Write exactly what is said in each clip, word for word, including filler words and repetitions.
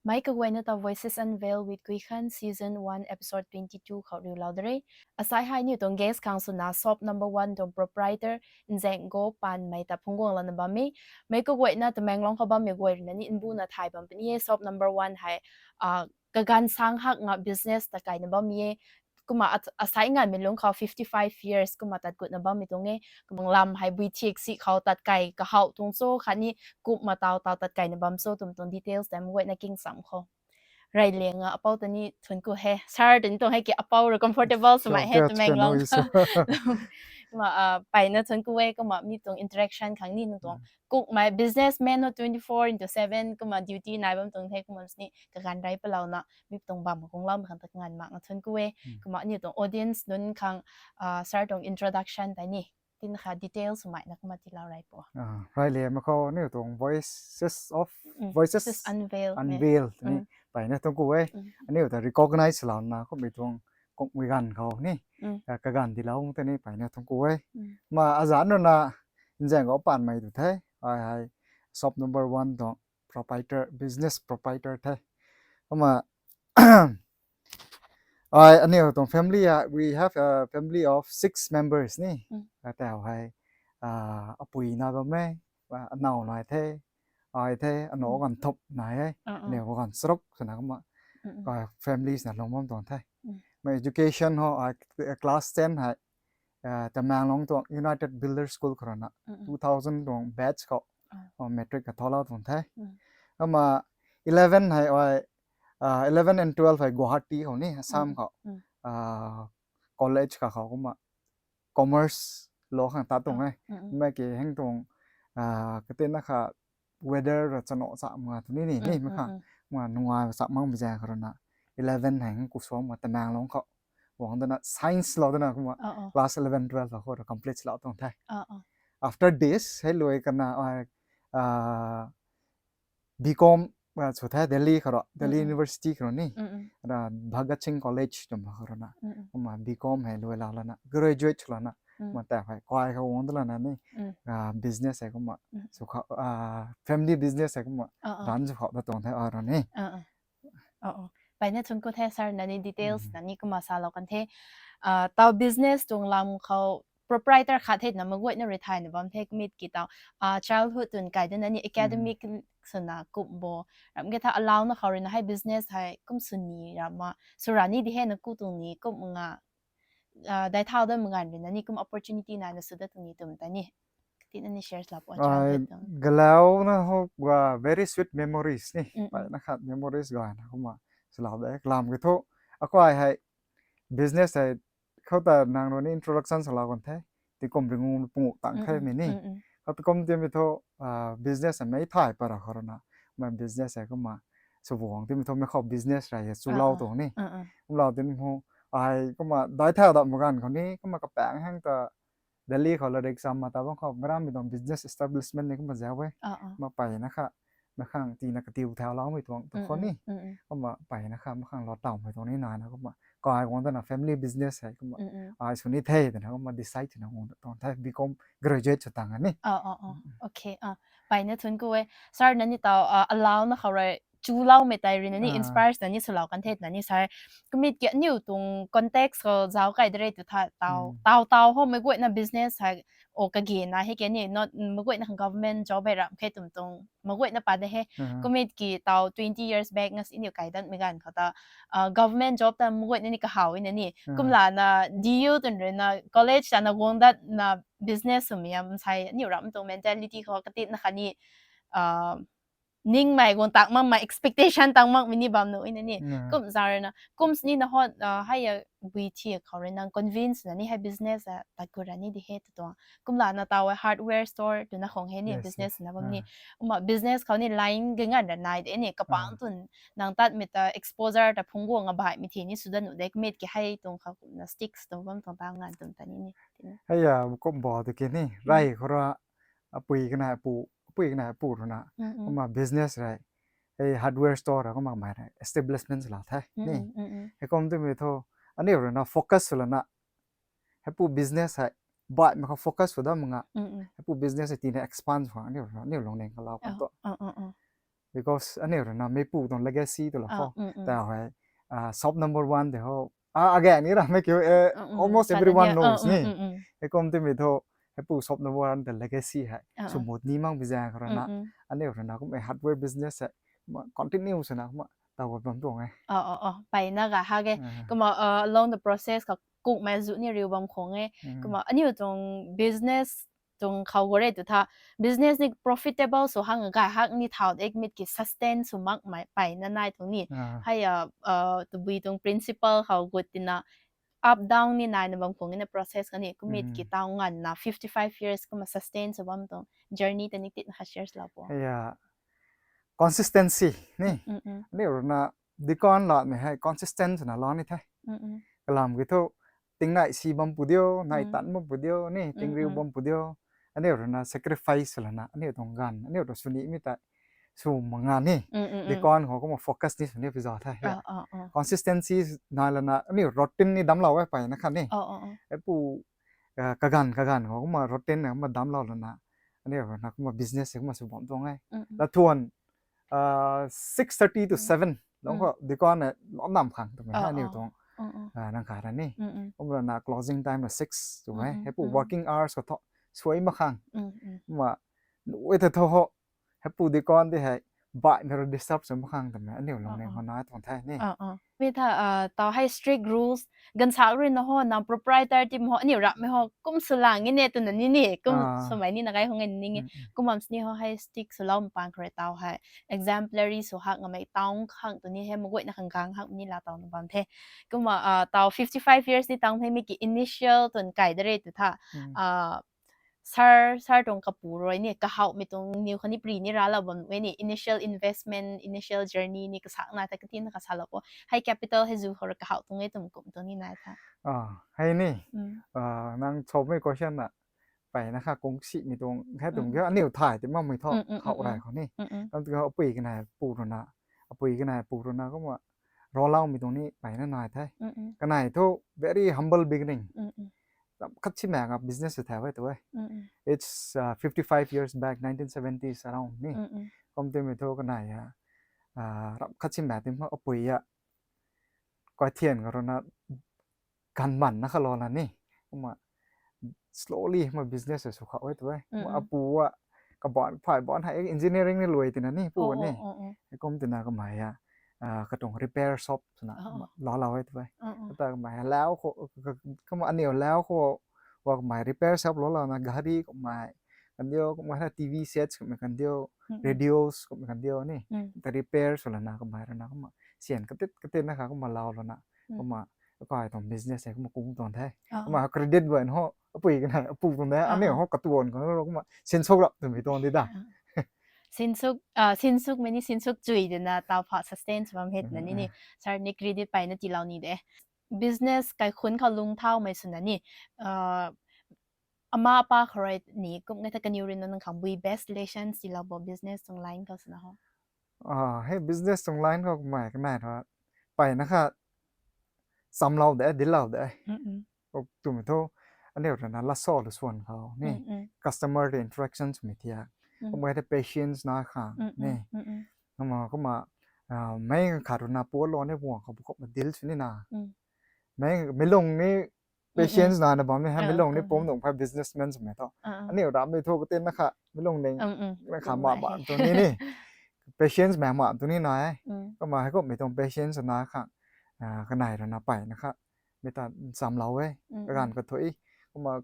Mei kaguayna ta Voices Unveiled with Guikhan season one episode twenty two khou riulou de re. Asai hei aniu tuang guest khang swna shop number one tuang proprietor Nzenggo Panmei ta phungc guang lana bam e. Mei kaguayna Tamenglong khou bammei guay ruina ni nbuna thay bam puni e. Shop number one hei kaganv sang hak nga business ta kaina bam e. Kumna asai nganvmei lungc khou fifty five years kumna tat gutna bammei tuang e. Kumna lam hei bui thik si khou tat kai kahaw tuang cho khatni kumna taw taw tat kaina bam cho twmei tuang details tei mei guayna king sam khou rey liang a apou ta ni thuanc ku he. Sir ta ni tuang hei ki apou rui comfortable swmei he Tamenglong. Kumna mpeyna thuanc ku e. Kumna mi tuang interaction khang ni nang tuang kukmei businessman ho twenty four into seven kumna duty nai bam tuang the. Kumna sini kaganv rey palouna mi tuang bam kungloumei khang ta nganv mak nga thuanc ku e. Kumna aniu tuang audience nunc khang sir tuang introduction tei ni tina kha details swmeina kumna tiilou rey po. Rey liang mak khou aniu tuang Voices of Voices Unveiled Unveiled ni mpeyna thuanc ku e. Aniu ta recognize louna kummei tuang kukmei ganv khou ni kaganv tiilou tei ni mpeyna thuanc ku e. Ma azanc ruina Nzenggo Panmei tu the. Ai hei shop number one tuang proprietor, business proprietor the. Kumna ai aniu tuang family a, we have a family of six members ni. Tau hei apui nai bam e, anow nai the, ai the, anow ganv thop nai e, aniu ganv charuk swna kumna families na lung bam tuang the. Ma education ho ai class ten hei Tamenglong tuang United Builder School khou ruina two thousand tuang batch khou matric kathoulou tuang the. Kumna eleven hei ai eleven and twelve hei Guwahati khou ni Assam khou college kha khou kumna commerce law khang tat tuang e. Mei ki heng tuang katina kha weather ra chano cha mak tu ni ni ni mei kha kumna nungai cha makmei zaeng khou ruina eleven hei kusuang ma Tamenglong khou guang dana science lou dana kumna class eleven twelve khou ra complete lou tuang the. After this hei lui kana ai B.Com sw the Delhi khou rui, Delhi University khou rui ni, Bhagat Singh College twmei khou ruina kumna B.Com hei lui lou lana graduate sw lana kumna tau hei kai khou guang da lana ni business hei kumna sw khou family business hei kumna run sw khou ta tuang the ai rui ni. Mpeyna thuanc ku the sir na ni details na ni kumna salou kan the. Tau business tuang lam khou proprietor khat the na mei guayna rui thayna bam the kumit ki tau childhood tun kai dana ni academic swna kum bo ram ke tha alauna khou ruina hei business hei kum sw ni rama sw ra ni di he na ku tuang ni kum nga dai thau dat mak ganv ruina ni kum opportunity naina sw dat tuang ni twmei ta ni tina ni share lou po. Galauna ho very sweet memories ni, mpeyna khat memories gayna kumna swlou de. Kalam ki thu akai hei business hei khou ta nang rui ni introduction salou kan the, tingkum ringu pungu tang the mei ni. Khou tingkum timei thu business hei mei thay para khou ruina mei business hei kumna sw guang timei thu mei khou business rey hei chulou tuang ni. Kumlou timei hu ai kumna dai thau dat mak ganv khou ni kumna kapaeng hang ta Delhi khou latrik cham ma ta bam khou mei rammei tuang business establishment ni kumna zau e. Kumna mpeyna kha mei khang tina katiu thauloumei tuang tu khou ni kumna mpeyna kha mei khang lou tawmei tuang ni naina kumna kai guang dana family business hei kumna ai sw ni the twna kumna decide twna guang tuang the B.Com graduate sw tang ni. Mpeyna thuanc ku e sir na ni tau alauna khou rui chuloumei tei ruina ni inspire na ni swlou kan the na ni sir. Kumit ki aniu tuang context khou zau kai de re tu tha tau tau tau ho mei guayna business hei o kagena hei ke ni mei guayna khang government job hei ram khe twmei tuang mei guayna pat de he. Kumit ki tau twenty years back nga aniu kai datmei ganv khou ta government job ta mei guayna ni kahaw na ni kumlana D U tun ruina college tana guang datna business swmei a msei aniu ram tuang mentality khou katina kha ni ningmei guang tak makmei expectation tang makmei ni bam nuh na ni. Kum zau ruina kum sini na hot hei a bui thi khou rui nang convince na ni hei business a tat ku ra ni di he tu tuang kumlana tau hardware store twna khang he ni business na bam ni. Kumna business khou ni line gangan ra nai de ni kapang tun nang tatmei ta exposure ta phungc guang a baihmei thi ni sw dat nuh de kumit ki hei tuang khou kumna sticks tu bam tuang ta nganv twmei ta ni ni. Hei a kum bo tu ki ni rey khou rui apui kana apu, apui kana apu ruina kumna business rey hei hardware store ra kumna mei rey establishment swlou the ni. Heikum timei thu aniu ruina focus sw lana heipu business hei baihmei khou focus sw dat mak nga heipu business hei tina expand sw khang aniu ruina aniu lungning khalou kan tu Because aniu rui na meipu tuang legacy tu la kho. Tau hei, shop number one de ho. Ah, again, ni ra mei kiu, almost everyone knows ni. Heikum timei thu, heipu shop number one de legacy hei. Sumut ni mang bizang khou rui na. Aniu rui na kum e hardware business hei. Continue swna kum taw bam tuang e. Oh, oh, oh. Pai na ga ha ge. Kumna, along the process ka kukmei zu ni riu bam khong e. Kumna aniu tuang business tuang khou gore tu tha, business ni profitable sw hang gay hak ni thau de, kumit ki sustain sw mak mei pai na nai tuang ni. Hei a, tabui tuang principle khou gut tina up down ni nai na bam khong na process kani, kumit ki tau ngan na fifty five years kumna sustain sw bam tuang journey ta ni tit na kha share la po. Consistency ni. Aniu rui na dukan latmei hei consistent swna la ni the. Kalam ki thu, ting nai si bam pu dio, nai tan bam pu dio ni, ting riu bam pu dio. Aniu rui na sacrifice lana, aniu tuang ganv, aniu tuang sw nimei tei sw mak nga ni. Dukan khou kumna focus ni sw ni pi za the. Consistency nai lana, aniu routine ni damclou e pai na kha ni. Heipu, kaganv, kaganv khou kumna routine na kumna damclou lana, aniu rui na kumna business kumna sw bam tuang e. Lathuan, six thirty to seven lou khou dukan e lou nam khang twmei aniu tuang, nang kha ra ni. Kumna na closing time la six twmei. Heipu working hours khou thu suai mak khang. Kumna, nui the thu ho, heipu dukan di hei, baihmei rui disturb sw mak khang twmei aniu lungning khou nai tuang the ni. Mi tha, tau hei strict rules, ganvsak rui na ho, na proprietor team ho, aniu rapmei ho kum sw lang ni ne twna ni ni, kum swmei ni na kai hung e ni nge. Kum bam sini ho hei strict swlou mpang khou rui tau hei exemplary sw hak ngamei tau khang tu ni hei, maguayna khang gang hak ni la tau na bam the. Kumna, tau fifty five years ni tang hei mi ki initial twn kai de re tu tha. Sir, sir tuang kapu rui ni, kahawmei tuang niw khatni pri ni raclou bam e ni, initial investment, initial journey ni kasak nai tha katina kasalou po. Hei capital hei zu khou rui kahaw tuang e twmei kum tuang ni nai tha. Hei ni, nang chomei question na, pai na kha kung simei tuang, hei tuang kiu aniu thay ti makmei thu, khou rai khou ni. Kam tu apui kanei pu rui na, apui kanei pu rui na kumna, racloumei tuang ni pai na nai the. Kanei thu very humble beginning. Ramh khat si mak nga business tha e tu e. It's fifty five years back, nineteen seventies around ni. Kum timei thu kanei a, ramh khat si mak ti ma apui a, kaithian khou rui na, ganv man na khalou na ni. Kumna, slowly ma business sw khou e tu e. Apu a, kabaanc phay baanc hei engineering ni luai tina ni pu ni. Kum tina kamei a, katuang repair shop swna laalou e tu e. Kata kamei lau khou, kumna aniu lau khou, wa kamei repair shop laalou na gari kummei kandiu, kumna T V sets kummei kandiu, radios kummei kandiu ni. Ta repair sw lana kamei rui na kumna, syan katit katit na kha kumna lau lana. Kumna, akai tuang business hei kumna kung tuang the. Kumna credit guay ho, apui kanei apu tuang de, aniu ho katuan khang rui kumna sinsuk rap twmei tuang di da. Sinsuk, sinsukmei ni sinsuk chui dena tau pha sustain sw bam hei na ni ni. Sir ni credit pai na tiilou ni de. Business kaikhun khou lungthaumei swna ni, ama apa khou rui ni kum ngai tha kaniw rui na nang khang bui best lessons tiilou bo business tuang line khou swna ho? Hei business tuang line khou kamei kanei ra, pai na kha chamlou de, dillou de. Twmei thu, aniu rui na latsa lu swan khou ni, customer te interaction swmei thiak, kumna the patience na khang ni. Kumna, kumna, mei khat rui na pualou ni puang khou bu khou ma deal sw ni na. Mei, meic lung ni patience na na bam ni, hei meic lung ni pum nung pha businessman swmei thu. Aniu ramhmei thu katin na kha, meic lung ning, na kha ma ba tu ni ni. Patience mei ma tu ni na e. Kumna heikumhmei tuang patience na khang, kanei rui na pai na kha, mei ta chamlou e, kaganv kathui. Kumna,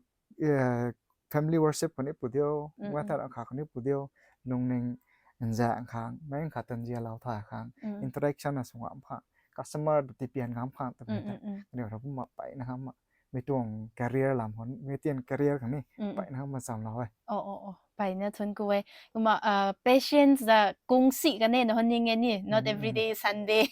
family worship khou ni pu diu, kumna tha kha khou ni pu diu, lungning nzaeng khang, mei khat tan zialou thay khang, interaction na sw ngam khang, customer tipian ngam khang twmei ta, kaniw rui kumna pai na kham ma, mei tuang career lam khou, mei tian career khang ni, pai na kham ma chamlou e. Pai na thun ku e. Kumna, patience da kung si kane na hon ning e ni, not every day Sunday.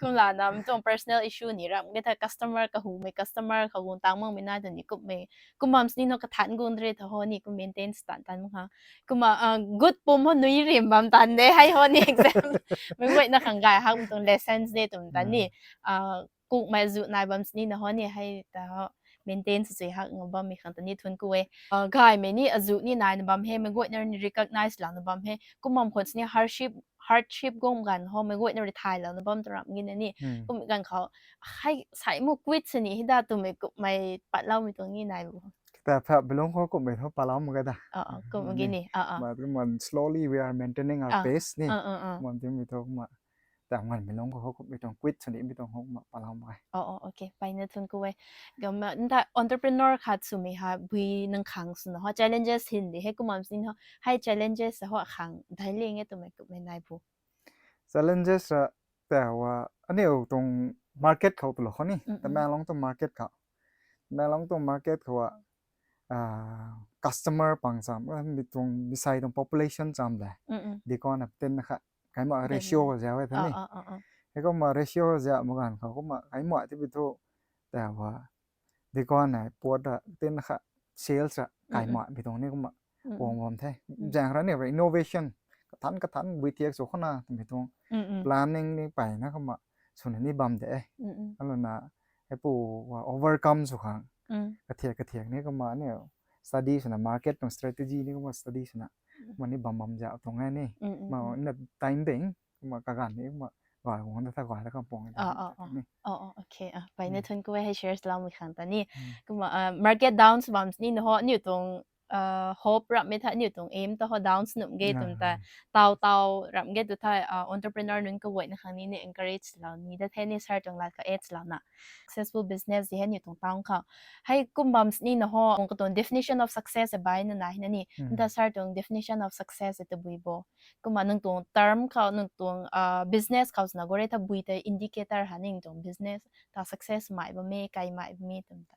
Kumlana mei tuang personal issue ni ram ge tha customer kahumei customer khou guang tang makmei nai tu ni kumhmei. Kum bam sini no kathan guang dre tha ho ni kum maintain stan tan mak khang. Kumna, good pum ho nui rim bam tan de hei ho ni exam. Meic guayna khang gay hakmei tuang lessons de twmei tan ni. Kukmei zu nai bam sini na ho ni hei ta maintain sw chui hak nga bammei khang ta ni thun ku e. Gaymei ni azu ni nai na bam hei, meic guayna ni recognize lou na bam hei. Kum bam khwan sini hardship hardship guang ganv ho mei guayna rui thay lou na bam tu ram gina ni. Hmm. Kum ganv khou, hei sai mu quit sini hei da twmei kummei patloumei tuang ni nai bo. Ta pha bilung ho kummei ho palou mak ga da. Ah, ah, kum Ni. gini. Ah, ah. But kum slowly we are maintaining our Ah. pace ni. Ah, ah, ah. Kum timei tho kum ta ngan bilung ho kummei tuang quit sini mi tuang ho kum palou mak ga. Oh, oh, okay. Paina thun ku e. Gam nta entrepreneur khat swmei ha bui nang khang swna ho challenges hin di he kum am sin ho. Hei challenges ho khang dai leng e twmei kummei nai bo. Challenges ra ta wa aniu tuang market khou tu lo khou ni. Mm, mm. Tamenglong tuang market khou. Tamenglong tuang market khou wa ah, customer pang cham, ah, mi tuang, mi sai tuang population cham le. Mm, mm. Di kon na ten na kha, kai ma Then ratio na. Zia we tha Ah, ni. ah, ah, ah. Hei kum ma ratio zia ma ganv khou kum ma kai ma ti bi thu, ta wa, di kon na puat ra, ten na kha, sales ra, kai Mm, mm. ma bi tuang ni kum ma, Mm, mm. kuang bam the. Mm. Zang ra ni ra innovation, kathan kathan bui thiak sw khou na, mi tuang Mm, mm. planning ni pai na kum ma, swna ni bam de. Mm, mm. Alo na, hei pu wa overcome sw khang. Mm. Kathiak kathiak ni kum ma ni study swna market tuang strategy ni kum ma study swna Mm. ma ni bam bam zau tuang e ni. Mm, mm, Ma mm. na time ding kum ma kaganv ni kum ma gay guang da tha gay da kam pong Ah, ah, ah. ni. Oh, oh, okay. Ah, pai na Mm. thun ku e hei shares lau mi khang ta ni. Mm. Kum ma, ah, market downs bam ni na ho ni tuang ah, hope ram me tha ni tuang aim ta ho downs num ge Nga, tum ta. nga. Tau tau ram ge tu tha, ah, entrepreneur nunc kaguayna khang ni ni encourage lou ni da the ni sir tuang lat ka edge lou na. Successful business di he ni tuang town khou. Hei kum bam sini na ho, katuang definition of success e bai na na hina ni. Hmm. Nta sir tuang definition of success e tabui bo. Kumna nang tuang term khou, nang tuang, ah, business khou swna gore tabui ta indicator ha ning tuang business ta success mai ba me, kai mai ba me tum ta.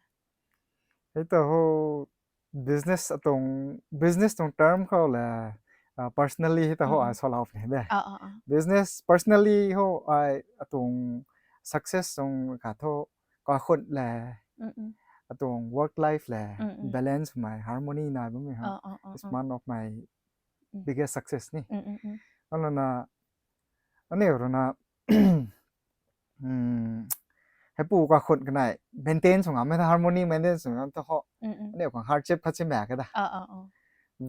Hei ta ho business atuang, business tuang term khou le, ah, personally hei ta ho Mm. ai saloupui de. Ah, ah, ah. Business personally ho ai atuang success tuang kha tho kakhun le, Mm, mm. atuang work life le, Mm, mm. balance mai harmony nai bam mi ha. Ah, ah, ah, It's ah. one of my Mm. biggest success ni. Mm, mm, mm. Alana, aniu runa, mm, hei pu kakhun kanei maintain sw ngam e tha, harmony maintain sw ngam ta ho. Mm, mm. Aniu khang hardship khat si mak ke da. Ah, ah, ah.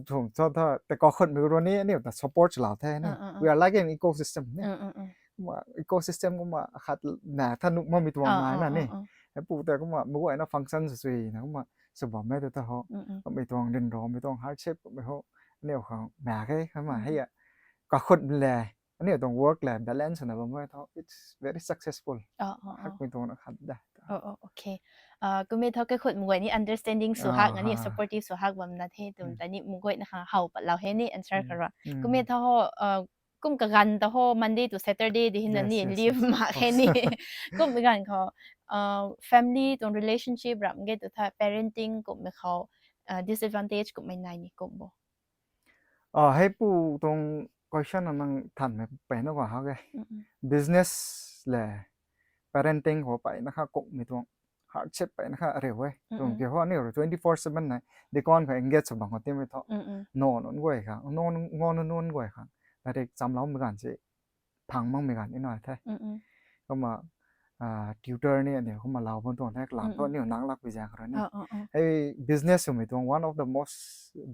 Thum cho tha, te kakhun mi ru ni, aniu ta support lou the ni. Ah, ah, ah. We are like an ecosystem ni. Mm, mm, mm. Kumna ecosystem kumna khat na tha nuk ma mi tuang Ah, nai ah, na ni. ah, ah. Hei pu te kumna mi guayna function sw sui na kumna sw bam e ta ho. Mm, mm. Kumna mi tuang din ro, mi tuang hardship kumna ho. Aniu khang mak ke, kumna Mm, hei mm. ya. Kakhun le, aniu tuang work le balance na bam e tho, it's very successful. Ah, ah, ah. Hak mi tuang na khat da. Oh, oh, okay. Ah, kumna tho kakhun mi guay ni understanding sw Ah, hak, ngani ah. supportive sw hak bam na the tum Mm. ta ni mi guayna khang how pat lou he ni answer Mm. kha ra. Mm. Kumna tho ho, ah, kum kaganv ta ho Monday to Saturday di hina Yes, ni yes, leave yes, of mak he course. ni. Kum mi ganv khou, ah, family tuang relationship ram ge tu tha parenting kum mi khou, ah, disadvantage kum mi nai ni kum bo. Ah, hei pu tuang question na nang than mei peyna khou ha ge. Mm, mm. Business le parenting khou peyna kha kum mi tuang hardship peyna kha riu e. Mm, Tuang mm. ki ho aniu rui twenty four seven na di kon kha engage sw bam khou ti mi tho. Mm, mm. No nun guay khang, no nun, ngo nun nun guay khang. Direct cham lou mi ganv si phang mang mi ganv i nai the. Mm, mm. Kumna, ah, tutor ni aniu kumna lou bam tuang the, kalam Mm, tho mm. aniu nang lak pi zang khou ni. Ah, ah, ah. Hei business swmei tuang one of the most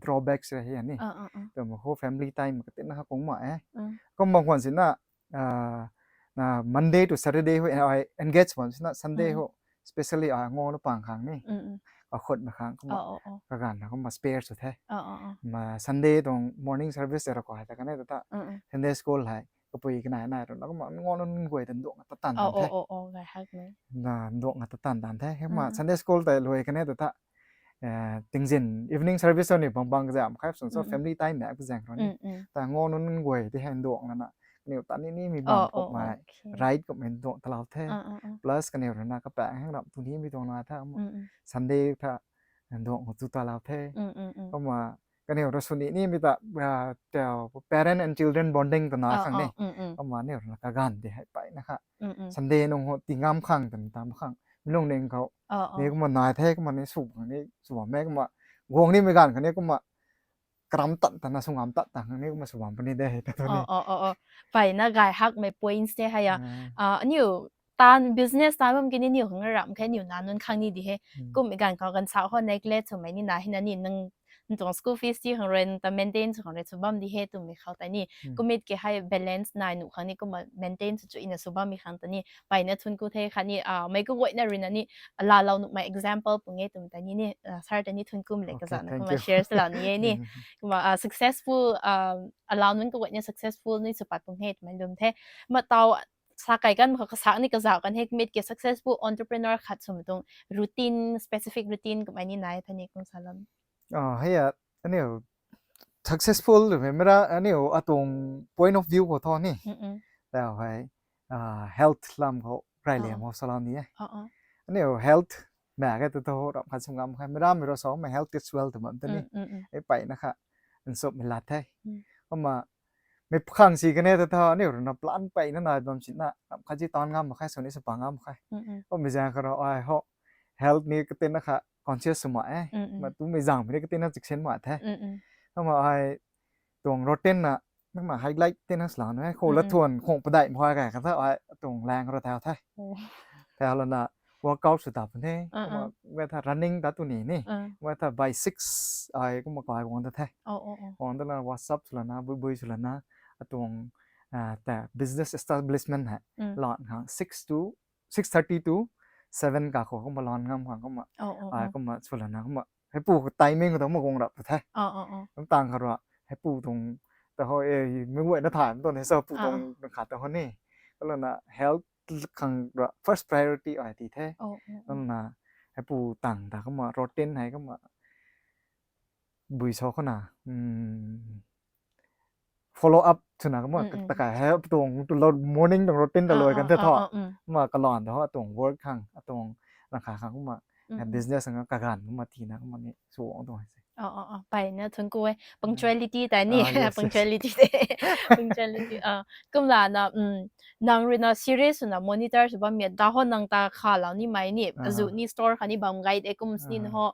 drawbacks re hei ni. Ah, ah, ah. Tum ho family time ka tina ha kung ma e. Mm. Kumna khwan sina, ah, na Monday to Saturday ho ai engage bam sina Sunday Mm. ho, especially ai ngo na pang khang ni. Mm, mm. Kakhun na khang kumna Oh, oh, oh. kaganv na kumna spare sw the. Oh, oh, oh. Ma Sunday tuang morning service ra khou hei ta kanei ta ta. Mm, mm. Sunday school hei kapui kanei nai runa kumna ngo nun guay ta nduang ta tan Oh, tan the. oh, oh, oh, gay hak ni. Na nduang ta tan tan the. Hei ma Mm, mm. Sunday school ta lui kanei ta ta. Eh, tingzin evening service ni bang bang zam khai sung so Mm, mm. family time mak pi zang khou ni. Mm, mm. Ta ngo nun guay ti hei nduang na na. Kaniw ta ni ni mi bam Oh, kum oh, mai. okay. Right kum mai nduang ta lou the. Ah, ah, ah. Plus kaniw runa kapang hang ram tu ni mi tuang na tha. Mm, mm. Sunday tha nduang tu ta lou the. Mm, mm, mm. Kumna kaniw ra sw ni ni mi ta, ah, tau parent and children bonding ta na Oh, khang oh, ni. mm, mm. Kumna ni runa kaganv di hei peyna kha. Mm, mm. Sunday nung ho ti ngam khang ta mi tam khang. Mi lung ning khou. Oh, oh. Ni kumna nai the kumna ni sw khang ni sw bam e kumna. Guang ni mi ganv khang ni kumna. Karam tat ta na sw ngam tat ta khang ni kumna sw bam puni de ta tu ni. Oh, oh, oh, oh. Peyna gay hak mei points te hei ya. Mm. Ah, aniu tan business tan bam ki ni niw khang ram khe niw na nun khang ni di he. Mm. Kum mi ganv khou ganv sa ho neglect swmei ni na hina ni nang nang tuang school fees ti khang rui ta maintain sw khang rui sw bam di he twmei khou tei ni. Hmm. Kumit ke hei balance nai nuh khang ni kumna maintain sw chuina sw bammei khang ta ni. Mpeyna thuanc ku the khatni, ah, meic kaguayna ruina ni, ah, laalou nuhmei example pung e twmei tei ni ni, ah, sir tei ni thuanc ku le Okay, kazana thank kumna you. share swlou ni e ni. Hmm. Kumna, ah, successful, ah, allow nunc kaguayna successful ni sw pat pung e twmei lum the. Kumna taw sa kai kan khou kasak ni kazauh kan he kumit ke successful entrepreneur khat swmei tuang routine, specific routine kumhmei ni nai the ni kum salou. Ah, hei a, aniu successful twmei mera, aniu atuang point of view khou tho ni. Mm-mm. Tau hei, ah, health lam khou rai liam Oh. khou salou ni e. Oh, oh. Aniu health mei ke tu tho ram khat sw ngam khe. Mera mei ro so mei health is wealth twmei ta ni. Mm, mm, mm. E mpeyna kha, nsup mei lat the. Mm. Kumna, mei khang si kane ta tha, aniu rui na plan mpeyna nai bam sina, ram khat ji tan ngam mak khe, sw ni sw pa ngam mak khe. Mm, mm. Kumna mei zaeng kha ro, ai ho, health ni katina kha conscious sw mak e. Mm, mm. Ma tu mei zaeng mei ni katina chiksen mak the. Mm, mm. Kumna ai tuang routine na, nang na highlight tina swlou ni e. Khou Mm, la mm. thuan, khou padeih mak khe kha tha, ai tuang lang ro thau the. Oh. Thau lana workout sw ta pun the. Uh, Kumna uh. wei tha running ta tu ni ni. Uh. Wei tha by six, ai kumna kai guang ta the. Oh, oh, oh. Guang ta lana WhatsApp sw lana, bui bui sw lana, atuang, ah, ta business establishment hei. Mm. Lan khang six to, six thirty to seven ka khou kumna lan ngam khang kumna. Oh, oh, Ai oh. kumna sw lana kumna. Hei pu khou timing khou ta kumna guang rap ta the. Oh, oh, oh. Kum tang kha rui, hei pu tuang, ta ho e, mei guayna thay tuang ni, so pu Ah, tuang ah. nang khat ta ho ni. Kumna health khang rui first priority ai ti the. Oh, oh, oh. Kumna hei pu tang ta kumna routine hei kumna bui so khou na, mm, follow up swna kumna Mm, mm. ta kai hei tuang tu lo morning tuang routine ta Ah, loi kan ah, the ah, tho. ah, mm. Kumna kalan ta ho atuang work khang, atuang nang khat khang kumna, Mm, eh, mm. business khang kaganv kumna tina kumna ni sw tuang hei se. Oh, oh, oh. Mpeyna thuanc ku e. Ah. Punctuality ta ni. Ah, yes, yes. Punctuality te. Punctuality, ah. Kumlana, mm, nang rui na serious swna monitor sw bammei ta ho nang ta khalou nimei ni. Ah. Azu ni store kha ni bam gay de kum sini Ah. ho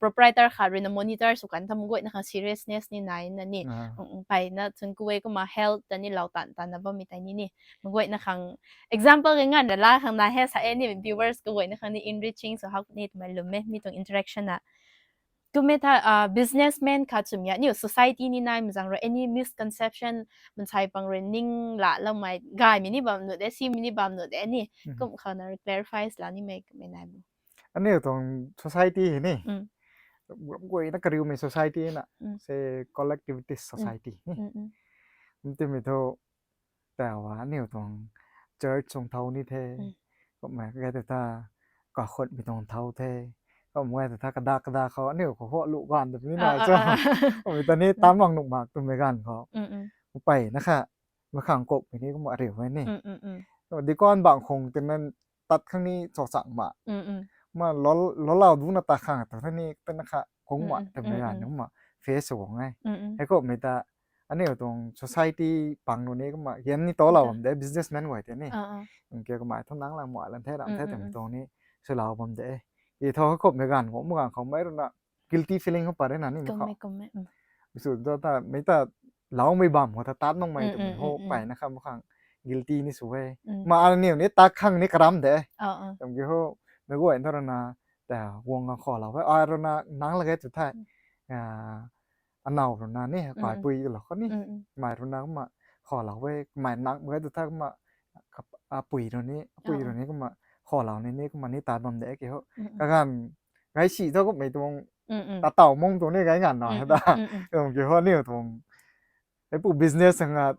proprietor khat rui na monitor sw kan tham guayna khang seriousness ni nai na ni. Ah. Mm, mm, mpeyna thuanc ku e kumna health ta ni lou tan tan na bammei tei ni ni. Mei guayna khang example ge ngan ra la khang na he sa e ni viewers kaguayna khang ni enriching sw hak ni twmei lum e mi tuang interaction na. Kum e tha, ah, businessman khat swmei a, aniu society ni nai mei zaeng rui any misconception, mansei pang rui ning la loumei, gaymei ni bam nuh de, simei ni bam nuh de ni. Mhm. Kum khou na clarify sw la nimei, kummei nai bo. Aniu tuang society hei ni. Mm. Guayna kariumei society na. Mm. Se collectivist Mm. society ni. Mm, mm. Kum timei thu tau a, aniu tuang church tuang thau ni the. Mm. Kummei gay ta tha, kakhutmei tuang thau the. Kummei gay ta tha, kadak kadak khou, aniu khou ho lu ganv ta ni Ah, na ah, cho. ah, ah. Kummei ta ni Mm. tam bang nuh mak twmei ganv khou. Mm, mm. Mpeyna kha, mei khang kummei ni kumna ariu e ni. Mm, mm, mm. Kumna dikon bang khung tina tat khang ni cho chang ma. Mm, mm. Ma lou, lou lau duna tat khang ta ni tina kha kung ma Mm, mm, twmei mm, ganv mm. kumna face sw guang e. Mm, mm. Hei kummei ta, aniu tuang society pang nu ni kumna, hiam ni to lou Nta. bam de, businessman guay tei ni. Ah, ah. Kum kiu kummei thu nang lang ma lan the, ram Mm, the mm, twmei mm. tuang ni, sw lau bam de. I tho kummei ganv, kummei ganv khou mei rui na, guilty feeling khou pat rui na ni mi khou. Kummei, kummei, mm. Sw ta ta, mei ta, loumei bam khou ta tat nung mei Mm, twmei mm, ho, mm, mm. mpeyna kha mei khang, guilty ni sw e. Mm. Ma aniu ni tat khang ni karam de. Ah, ah. Kum kiu ho, mei guay thu rui na, ta, guang khang khou lou e. Ai rui na, nang la ge tu thei. Mm. Ah, anaw rui na ni, Mm, mm. kaipui lou khou ni. Mm, mm. Mei rui na kumna khou lou e, mei nang mei tu thei kumna, kap-, apui rui ni, apui Ah, rui ah. ni kumna khou lou ni, ni kumna ni tat bam de kiu ho. Mm, mm. Kaganv, gay si thu kummei tuang, Mm, mm. ta tau mung tuang ni gay nganv na Mm, he ta. mm, mm, mm. Kum kiu ho aniu tuang. Hei pu business hanga,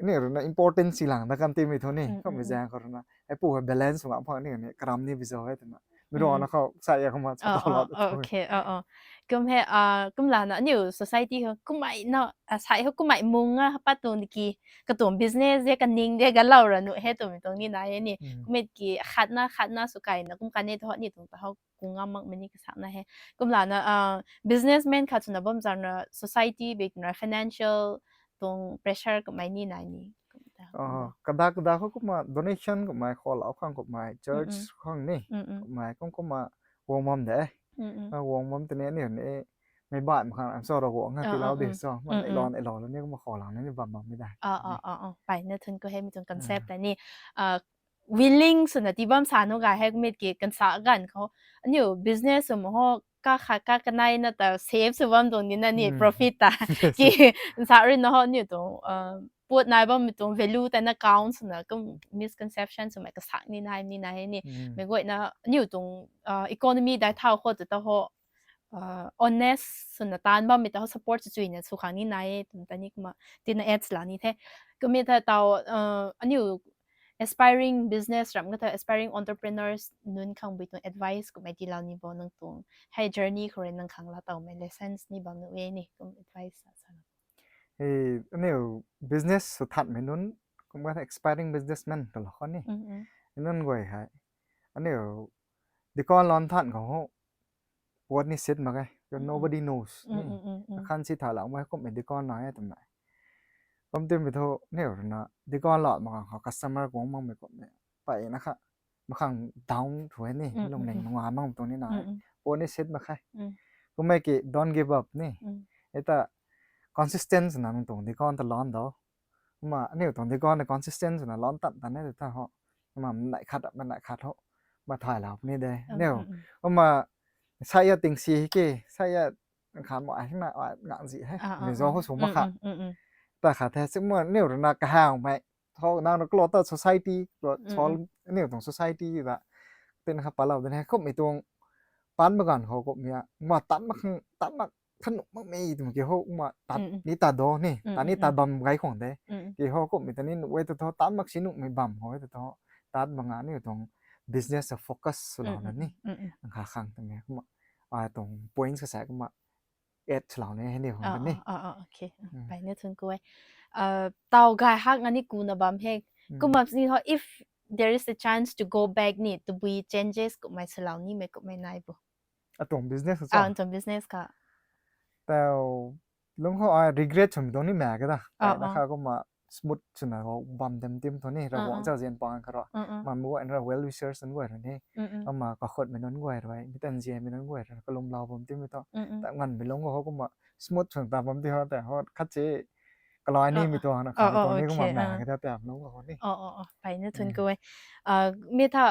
aniu rui na important si lang ta kan timei thu ni. Mm, Kummei mm, mm. zaeng khou rui na. Hei pu hei balance sw ngam phang aniu ni, karam ni bi zo e twna. Mi rui Mm. na khou, sa ya kumna, sa Oh, tau oh, lau ta oh, thu. okay, oh, oh. Kum hei, ah, kumlana, aniu society ho, kummei na, ah, sai ho kummei mung a, pat tuang ki, katuang business de, kaning de, galau ra nu he twmei tuang ni nai e ni. Mm. Kummei ki, khatna, khatna sw kai na, kum kan e thu, ni tuang ta ho, kung ngam makmei ni kasak na he. Kumlana, ah, businessman khat swna bam zaeng na, society, bik na, financial, tuang pressure kummei ni nai ni. Kum ta, Ah, kum ta. kadak kadak khou kumna donation kummei, khou lou khang kummei, church Mm, mm. khang ni, Mm, mm. kummei, kum kumna guang bam de. Mm, mm. Ah, guang bam tini ni ni, mei bai mei khang, I'm sorry, guang nga Ah, ti lau ah, de mm. so, ma Mm, mm. lon, lon, ni kumna khou lou ni, ni bam bam ni da. Ah, Ni. ah, ah, ah. Mpeyna thuanc ku e mi tuang concept Ah. ta ni. Ah, willing swna ti bam sa nu ga he kummei ki kan sa ganv khou. Aniu business swmei ho, ka kha ka kanei na ta save sw bam tuang ni na ni profit ta ki nsa rui na ho niu tuang puat nai bammei tuang value ta na count swna kum misconception swmei kasak ni nai ni nai ni mei guayna niu tuang economy dai thau khou ta ho honest swna taanv bammei ta ho support chuina sw khang ni nai e twmei ta ni kumna tina ads la ni the. Kumna ta tau aniu aspiring business ram ka ta aspiring entrepreneurs nunc khang bui tuang advice kummei tiilouni bo nang tuang hei journey khou rui nang khang laa tawmei lessons ni bam nu e ni kum advice sa sa. Hei aniu business sw thatmei nunc kum ka aspiring businessman ta la khou ni nunc guay hei aniu dukan lan than khou ho puat ni sit mak e, nobody knows ni. Akhan si tha lau mei kummei dukan na e twmei bam timei thu niu rui na dukan la mak khang khou customer guang makmei kummei peyna kha makhang down thu e ni lungning nunga mak tuang ni na puat ni sit mak khe. Kummei ki don't give up ni. Eta consistent swna nang tuang dukan ta lan dou. Kumna aniu tuang dukan na consistent swna lan tat tan e ta ho. Kumna nai khat ma nai khat ho ma thay lau ni de niu. Kumna saya tingsi ki saya khan mo ai na ngang zi he ni zo ho sw mak kha. Ta kha the simo niu rui na kahawmei tho nang na klo ta society klo sol niu tuang society ta tin kha palau de he kummei tuang pan magan khou kummei ma tan mak khang tan mak than nuh makmei twmei ki ho kumna tat ni tat do ni tat ni tat bam gai khwang de. Ki ho kummei ta ni nuh e ta tho tan mak si nuhmei bam ho e ta tho tat mak nga niu tuang business a focus swlou na ni. Ang kha khang twmei kumna ai tuang points kasa kumna add swlou ni he ni ho ni. Pai na thun ku e. Tau gay hak nga ni ku na bam he. Kumna ni ho if there is a chance to go back ni tabui changes kummei swlou nimei kummei nai bo. Atuang business cho. Atuang business kha. Tau lung khou ai regret swmei tuang ni mak ke ta. Pai na kha kumna smooth swna khou bam dem tim thu ni Ravguangc chau zian pang kha ro. Ma mei guay na ra well wishers nunc guay rui ni. Ama kakhutmei nunc guay rui, mi tan zianmei nunc guay rui kalum lau bam timei thu. Ta nganvmei lung khou kumna smooth swna ta bam ti ho ta ho khat si kalai nimei tuang na kha tuang ni kumna mak ke ta ta lung khou ni. Pai na thun ku e. Mi tha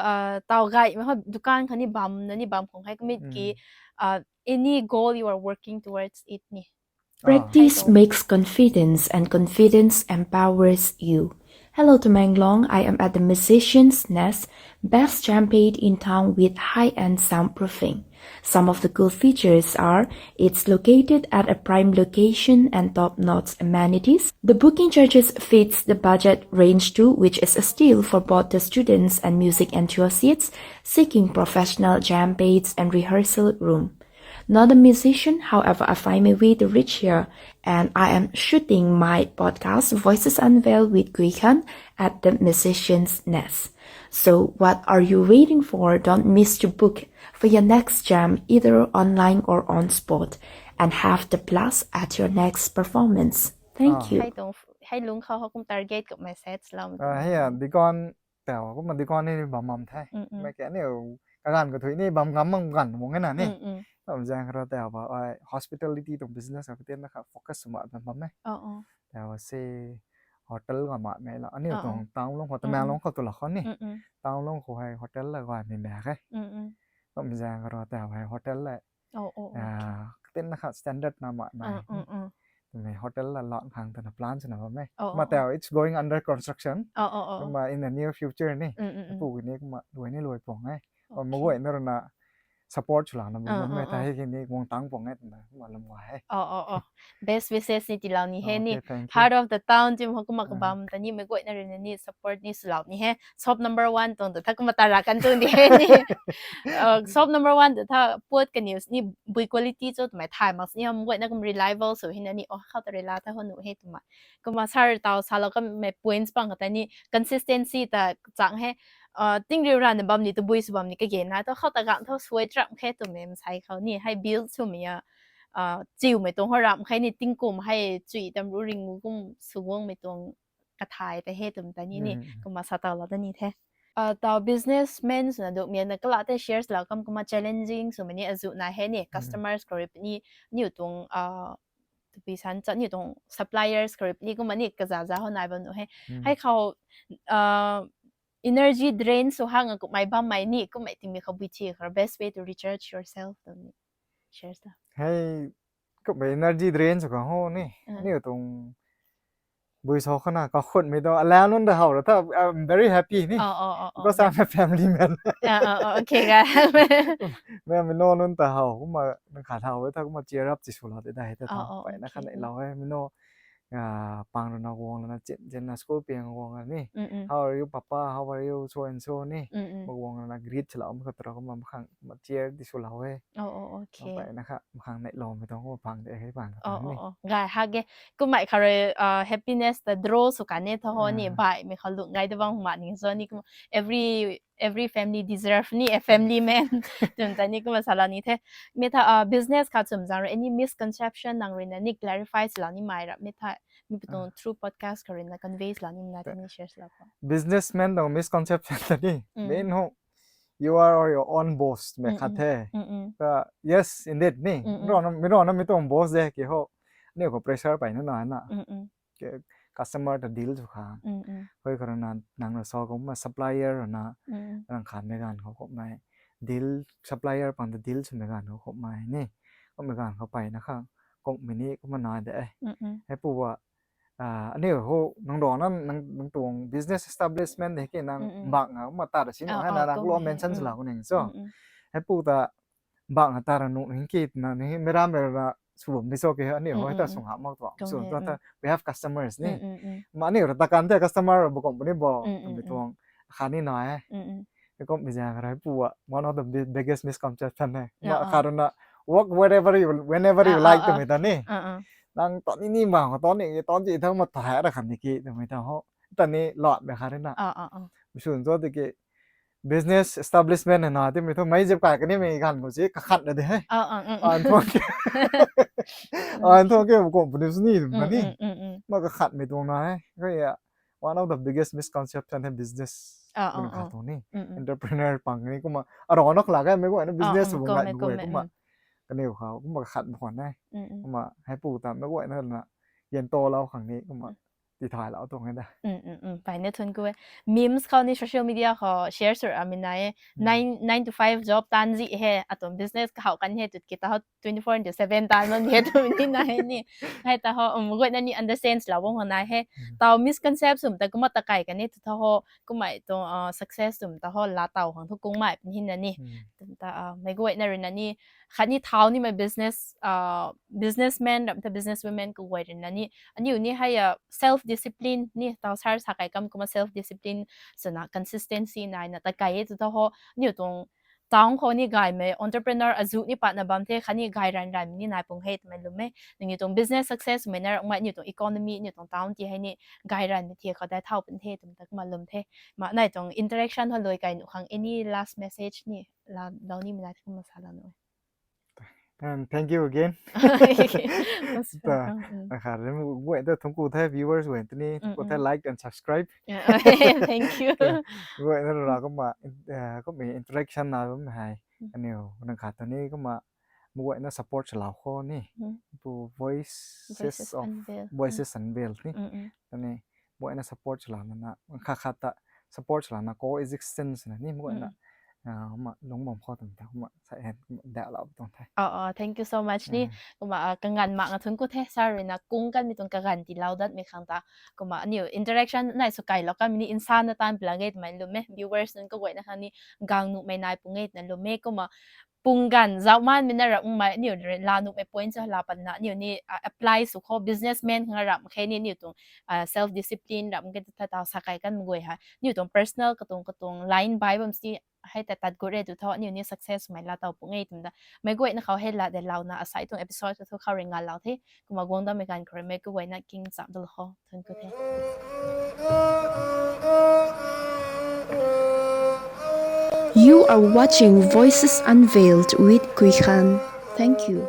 tau gaymei ho dukan kha ni bam na ni bam khang hei kumit ki any goal you are working towards it ni. Practice makes confidence and confidence empowers you. Hello Tamenglong, I am at the Musician's Nest, best jam pade in town with high-end soundproofing. Some of the cool features are it's located at a prime location and top-notch amenities. The booking charges fits the budget range too, which is a steal for both the students and music enthusiasts seeking professional jam pades and rehearsal room. Not a musician, however, I find my way to reach here, and I am shooting my podcast Voices Unveiled with Gui Khan at the Musician's Nest. So what are you waiting for? Don't miss to book for your next jam, either online or on spot, and have the blast at your next performance. Thank you. Hei lung khou ho kum target kummei set lou. Hei a dukan tau kumna dukan ni bam bam the. Mei ke ni kaganv kathui ni bam ngam mang ganv mung na ni. Bam zaeng kha ra tau ba ai hospitality tuang business ka tin na kha focus ma bam bam e. Tau se hotel ga ma mei la aniu tuang town lung khou Tamenglong khou tu la khou ni. Town lung khou hei hotel la gaymei mak e. Bam zaeng kha ra tau hei hotel la katin na kha standard na ma mei. Mei hotel la lan khang twna plan swna bam e. Ma tau it's going under construction. Kumna in the near future ni pu ni kumna luai ni luai pung e. Mei guay na rui na support swlou na bam e ta hei ki ni guang tang pung e twna kumna lum gua he. Best wishes ni tiilou ni he ni. Heart of the town tim ho kumna kabam ta ni mei guay na rui na ni support ni swlou ni he. Shop number one tuang ta tha kumna ta ra kan tuang di he ni. Shop number one ta tha puat kaniw ni bui quality cho twmei thay mak sini ho mei guay na kum reliable sw hei na ni o khou ta rila ta ho nuh he twmei. Kumna sir tau salou kamei points pang kata ni consistency ta chang he. Tingriu rana bam ni tabui sw bam ni kage na thu khou ta gang thu suai tram khe twmei msai khou ni hei build swmei a chiumei tuang ho ram khe ni tingkum hei chui tam ru ring kum sw guangmei tuang kathay ta he twmei ta ni ni kumna sa taulou ta ni the. Tau businessman swna dukmei na kala tei shares lou kam kumna challenging swmei ni azuh na he ni customers khou rui puni niu tuang tabui san cha niu tuang suppliers khou rui puni kumna ni kazaza ho nai bam nu he. Hei khou energy drain sw hang a kummei bammei ni kummei tingmei khou bui thi khou best way to recharge yourself twmei ni. share sa. Hei, kumna energy drain sw khang ho ni. Aniu tuang bui sw khana kakhunmei tu alau nunc ta how ra tha, I'm very happy ni. Because I'm a family man. Mei mei no nunc ta how kumna nang khat how e tha kumna cheer up ti swlou de dai ta tha. Pai na khat neilou e mei no pang rui na guang lana chin chin na school piang guang ni. How are you, papa? How are you, so and so ni? Ma guang lana greet swlou ma khat ra kumna makhang ma cheer ti swlou e. Pai na khat makhang neilou mei tuang kumna pang de hei pang khat ni. Gay ha ge. Kumna khat rui happiness ta draw sw kan e tha ho ni, baihmei khou lung gay da bam ma ni so ni kumna every every family deserve ni a family man. Twmei ta ni kumna salou ni the. Mi tha business khat swm zaeng rui any misconception nang rui na ni clarify swlou nimei ra mi tha, mi pu tuang through podcast khat rui na convey swlou nimei na tei ni share swlou kho. Businessman tuang misconception ta ni main ho, you are your own boss mei khat the. Yes, indeed ni. Mi rana mi tuang boss de ki ho, aniu khou pressure pai na na na customer ta deal sw khang. Hoi khat rui na nang rui sa kumna supplier rui na nang khanmei ganv khou kumna deal, supplier pang ta deal swmei ganv khou kumna ni, kummei ganv khou pai na khang kummei ni kumna na de. Heipu a aniu ho nang rui na nang tuang business establishment de ki nang bak na kumna ta ra si na hei na rang lo mention swlou ning so. Heipu ta bak na ta ra nuh ning ki na ni mei ram mei ra sw bam ni so ki aniu ho ta sw ngam mak tuang. So ta we have customers ni. Ma aniu ra ta kan the customer bu company bo mei tuang khat ni na e. Heikum mei zaeng rui pu a one of the biggest misconception e. Ma khat rui na work wherever you, whenever you like twmei ta ni. Nang tan ni ni bang tan ni tan ti thang ma ta ra khan ni ki twmei ta ho. Ta ni lat mei khat rui na. Mei swn cho tiki business establishment na timei thu mei zip kai kanimei ganv khou si kakhat na de he. An thang ke, an thang ke company sw ni twmei ni. Ma kakhatmei tuang na e. Koi a one of the biggest misconception he business. Mei khat tuang ni entrepreneur pang ni kumna arana kala ka mei guayna business sw bam gay mei guay kumna kaniw khou kumna kakhat mei khwan e. Kumna heipu ta mei guayna na yan talou khang ni kumna tithaylou tuang e da. Pai ni thun ku e. Memes khou ni social media khou share sw ra mi na e. Nine, nine to five job taanv zi he, atuang business kahaw kan he tut ki ta ho twenty four into seven taanv bam he twmei ni na e ni. Hei ta ho mei guayna ni understand lou bam khou na he. Tau misconception ta kumna ta kai kan e tu tha ho, kumna tuang success twmei ta ho la tau khang thu kungmei puni na ni. Mei guayna rui na ni khatni thau nimei business, businessman ram ta businesswoman kaguay rui na ni aniu ni hei self discipline ni tau sar sa kai kam kumna self discipline swna consistency naina ta kai e tu tha ho. Aniu tuang town khou ni gaymei entrepreneur azuh ni patna bam the, khatni gay ranv ranvmei ni nai pung he twmei lwm e. Nangniw tuang business success mei na ramei aniu tuang economy, aniu tuang town ti hei ni gay ranvmei the khou dai thau pun the twmei ta kumna lwm the. Ma nai tuang interaction hou lui kai nuh khang any last message ni lou nimei na the kumna salou nuh e. Thank you again. Khat rui guay ta thungc ku the viewers guay ta ni thungc ku the, like and subscribe. Guayna rui kumna kumna interaction na bam hei aniu nang khat ta ni kumna mei guayna support swlou khou ni pu Voices Unveiled ni ta ni mei guayna support swlouna na khat khat ta support swlouna coexistence na ni mei guayna kumna lungc bam khou twmei ta kumna sa hen kumna dalou tuang the. Thank you so much ni. Kumna kaganv mak nga thungc ku the, sa rui na kung kanmei tuang kaganv tiilou datmei khang ta kumna aniu interaction nai sw kailou kanmei ni insan na taanv pla ge twmei lwm e. Viewers nunc kaguayna khang ni gang nuhmei nai pung e twna lwm e. Kumna pung ganv zauhmanmei na ramhmei aniu rui la nuhmei point sa la patna aniu ni apply sw khou businessman khang ramh khe ni aniu tuang self discipline ramh khe ta tau sa kai kanmei guay hei aniu tuang personal katuang katuang line bai bam si hei ta tat gut re tu tho aniu ni success mei la tau pung e twmei ta mei guayna khou hei la de louna asai tuang episode ka thu khou rui ngalou the. Kumna guang dammei ganv khou rui mei kaguayna king cham dal khou thungc ku the. You are watching Voices Unveiled with Kuikhan. Thank you.